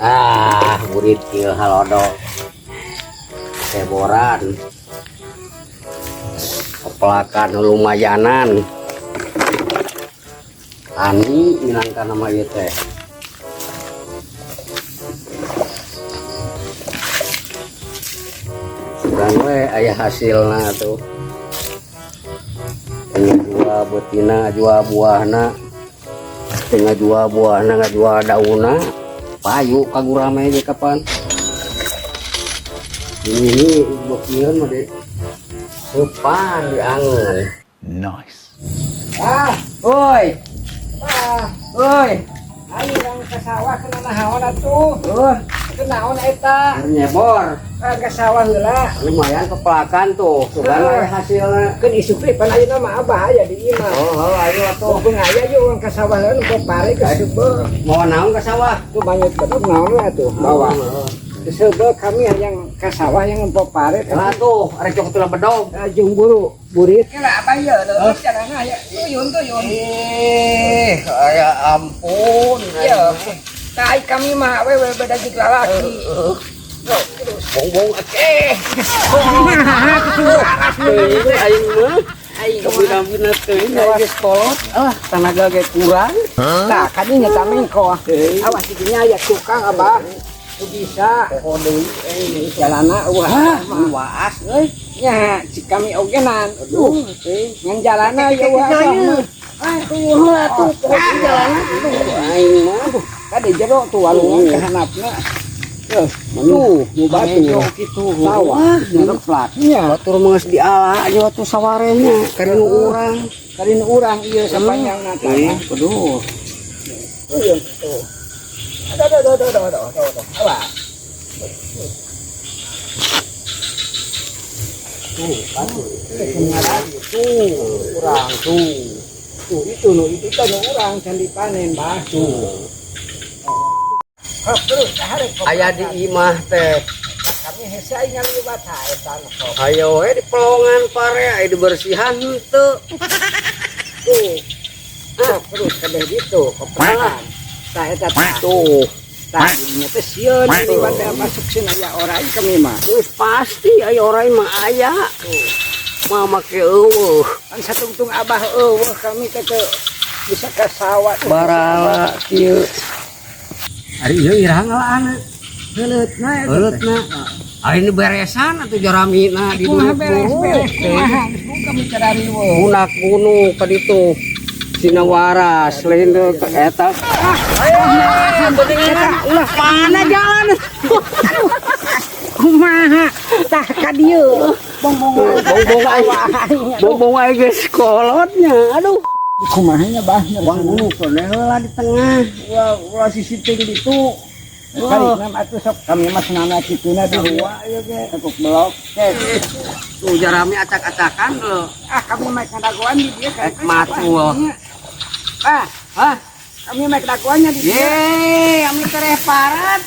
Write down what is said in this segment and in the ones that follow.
Ah, burit kieu halodo. Seboran. Pepelakan lumayanan. Ani minangka nama ieu teh. Urang we aya hasilna tuh. Tengah jual betina, jual buahna. Tengah jual buahna, ngajual daunna. Payu ka gurame ge kapan. Ini beukian mah di seupan diangeun. Nice. Ah, Oi, ah, oi. Ayo urang ka sawah kena naon atuh? Oh, Kunaon eta? nyebor. Ah, ka sawah heula. Lumayan pepelakan tuh. Sugan aya hasilna. Keun isuk teh pan ayeuna mah abah aya di imah. Oh, ayo atuh. Mumpung aya yuk urang ka sawah heula nu pare ke seubeuh. Mau naon ka sawah? Tuh banyak bedog naon we atuh bawa. Oh, Ke seubeuh kami hayang ka sawah yang nempo pare. Lah tuh, arek cok tulah bedog. Jeung buru burit. Kela abah ieu leuwih carana aya tuyun tuyun. Eh, ya ampun. Iya. Tai kami mah we beda jeung lalaki. Terus. Bongbong eh. Ini aing mah. Aing mah. Kabina-bina teuing geus kolot. Ah, tenaga ge kurang. Tah, kadinya tah mengko. Awas didinya aya tukang abah. Teu bisa. Poho deui eh Jalana wah. Waas euy. Nya, cik kami ogenan. Aduh, Aduh, ngan jalana ya wah. Ah, tuh heula tuh poho jalana. Aduh, aing mah. Kade jero tuh walungan ke handapna. Tuh, tuh, nu batu. Kitu. Sawah, Ngeplak. Nya, Batur mah geus diala aja atuh sawarehnya karena urang. kali nu urang ieu sapanjangna tah. Aduh. Tuh, tuh. Aduh, aduh, aduh, aduh, aduh, aduh, aduh. Awas. Tuh, kan. Tuh, urang tuh. Tuh, itu nu itu teh nu urang can dipanen, Bah. Tuh. Hop, terus tarik. Aya di imah teh. Kami hese aing ngaliwat ha eta nu sok. Ayo we di pelongan pare aya dibersihan henteu. Tuh. Sok terus kabeh ditu koprakan. Tah eta tah. Tuh. Tah dinya teh sieun liwat teh masuk sieun aya orai kami mah. Geus pasti aya orai mah aya. Tuh. Mah make eueuh. Kan satungtung abah eueuh kami teh teu bisa ka sawah. Barala kieu. Ari ieu iraha ngalaan. Heuleutna eta teh. Heuleutna. Ari ini beresan atuh jaramina di Kumaha beres-beres kumaha geus buka kami carari weuh. Bunak gunung ka ditu. Sinawaras lain teh eta. Ulah Mana jalan? kumaha tah ka dieu. Bongbong Bongbong aing. Bongbong aing geus kolotnya. Aduh. Kumaha nya bah. Wang gunung teh heula di tengah. Ulah ulah sisi teuing ditu. Kali atuh sok kami mah senana kituna di Sarua ieu ge. Tekuk belok. Tuh jarami acak-acakan lho. Ah kami mah kadagoan di dieu Ek matul. Ah, Hah? kami mah kadagoannya di dieu. Ye, ami tereh parat.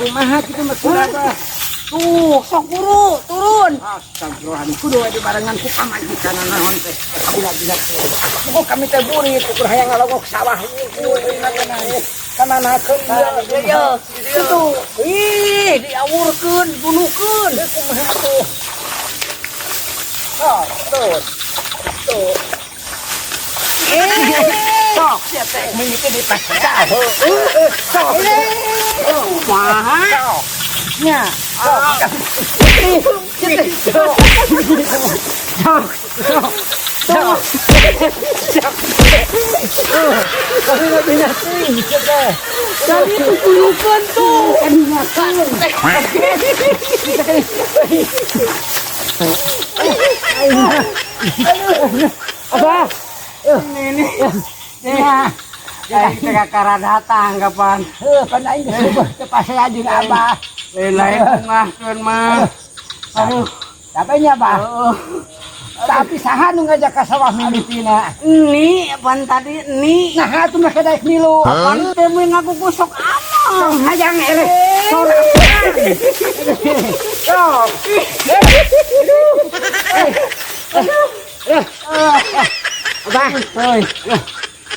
Kumaha kitu maksudna bah? Tuh, sok buru, turun. Astagfirullahaladzim, kudu we dibarengan ku pamajikan naon teh. Kabina-bina teh. Oh kami teh burit ukur hayang ngalongok sawah unggul kananakeun Ieu, ieu. Itu. Ih, diawurkeun, dibunuhkeun. Kumaha tuh. Sok, terus. Tuh. Sok, sia teh mimiti di pasar. Sok. Kumaha? Sok. Nya. Sok. Sok. Sok. Sok. Sok. Sok. Kami mah binatang, sia teh. Jadi dibunuhkeun tuh. Apa? Ini. Ya. Aing teh kakara datang kapan. Heuh, pan aing geus subuh teu pasea jeung abah. Lain-lain ngahkeun mah. Aduh, tapi nya bah. Tapi saha nu ngajak ka sawah mimitina? Ini pan tadi ni. Nah, atuh mah kadaek milu. Pan teh mah ngaku ku sok amang. Tong hayang eleh. Sorak. Sok. Abah. Heuy.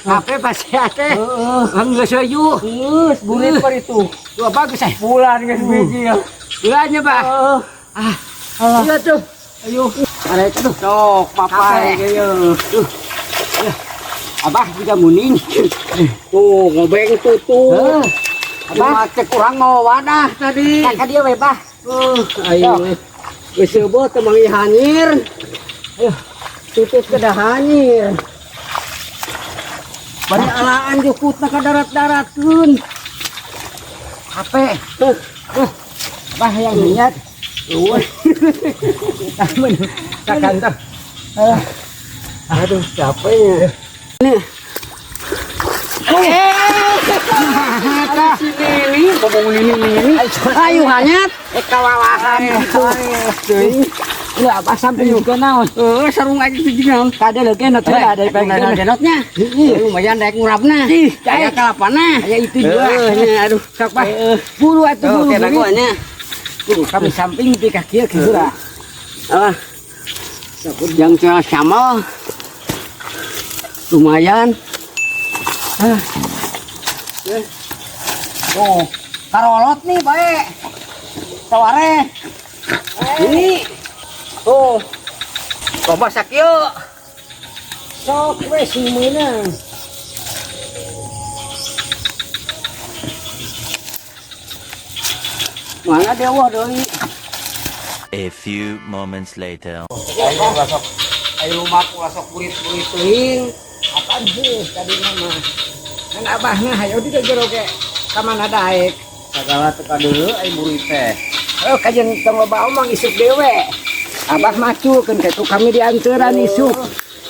Kape pasti teh. Heeh. Geus sejuk. Geus burit par itu. Dua bagus eh. Bulan geus biji ya. Bulannya, Pak. Heeh. Ah. Alah. Iya tuh. Ayo. Ada itu tuh. Sok papai Kape. ieu. Tuh. Ya. Abah juga muning. Tuh ngobeng tutut. Heeh. Abah cek kurang mau wadah tadi. Kakak dia we, Bah. Ayo. Geus seubeut teu manggih hanyir. Ayo. Tutut kedah hanyir. Bari alaan jukutna ka darat-daratkeun. Kape. Tuh. Abah yang niat. Eueuh. Namun ka kantor. Aduh, capeknya. Ini. Si Nini, ngomong ini ini. Ayo hanyat. Eh kawalahan gitu. Ya, Abah sampai juga naon. Eh, sarung aja tuh jeung. Kade leukeun genot heula dari Ada genotnya. Iya. Lumayan daek ngurapna. Ih, Aya kalapana. Aya itu juga. Heeh, nya, aduh. Sok, Bah. Buru atuh buru. Oke, dagoannya. Tuh, kami samping di kaki ke heula. Alah. Yang cuma sama lumayan. Ah. Tuh, karolot nih, bae. Taware. Ini. Tuh. Coba sakieu. Sok we sing meunang. Mana dewa deui. A few moments later. Ayo ulah sok. Ayo lumak ulah sok burit-burit teuing. Apaan sih tadi mama? Kan abahna hayo di jero ge ka mana daek. Sagala teu kadeuleu ai burit teh. Oh, kajian tong loba omong isuk dewe. Abah macu keun kitu kami dianteran isuk.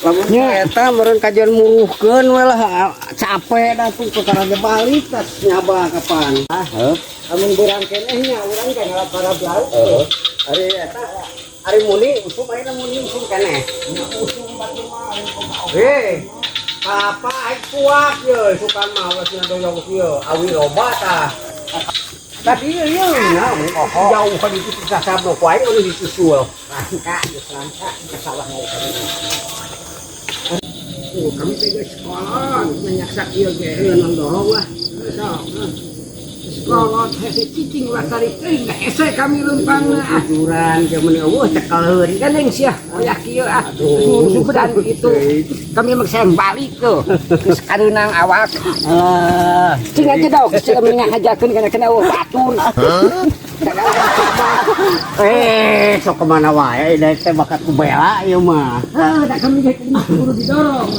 Lamun Nya. eta meureun kajian muruhkeun we lah capek dah tuh perkara ge balik tas nyaba kapan. Ah, amun burang keneh nya urang kan ngalapara blau. Heeh. Ari eta ari muni usum ayeuna muni usum keneh. Usum batu mah aing kumaha. Heh. Apa aing kuat ye sukan mah geus doyong kieu awi loba tah. Tapi ieu ieu nya jauh kan itu sasab ku aing eueuh disusul. Langka, geus langka ke sawah mau kami. Oh, kami teh geus sekolah, nanya sakieu ge. Heuh nang dorong lah. Sok. Sekolah hese cicing ulah tarik teuing hese kami leumpangna ah. Jujuran ge meuni eueuh cekeleun. Gandeng sia, oyak kieu ah. Aduh. Susudan kitu. Kami mah sayang balik tuh. Geus kareunang awak. Ah, Cing aja dong, cing kami ngahajakeun kana kena eueuh batur. Eh, sok kemana wae da teh bakat ku bela ieu mah. Ah, tak kami ge kudu didorong.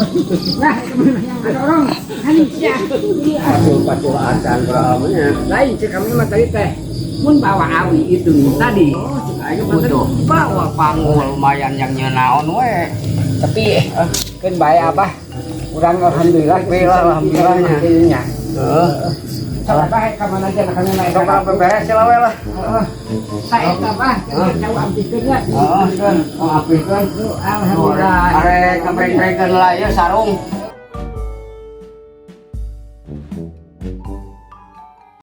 Nah, kami mah yang ngadorong. Haning sia. Pacul pacul acan berapa-nya. Lain cek kami mah tadi teh. Mun bawa awi itu tadi. Oh, cek aing mah tadi bawa panggul lumayan yang nyenaon we. Tapi keun bae abah. Urang alhamdulillah Bela, alhamdulillahnya. Nya. Heeh. Sok abah ka mana aja kami naik. Sok beberes lah we lah. Heeh. Saeta bah, jauh ampikeun nya. Heeh, kan. Oh, apikeun. Alhamdulillah. Arek kabreng-brengkeun lah ieu sarung.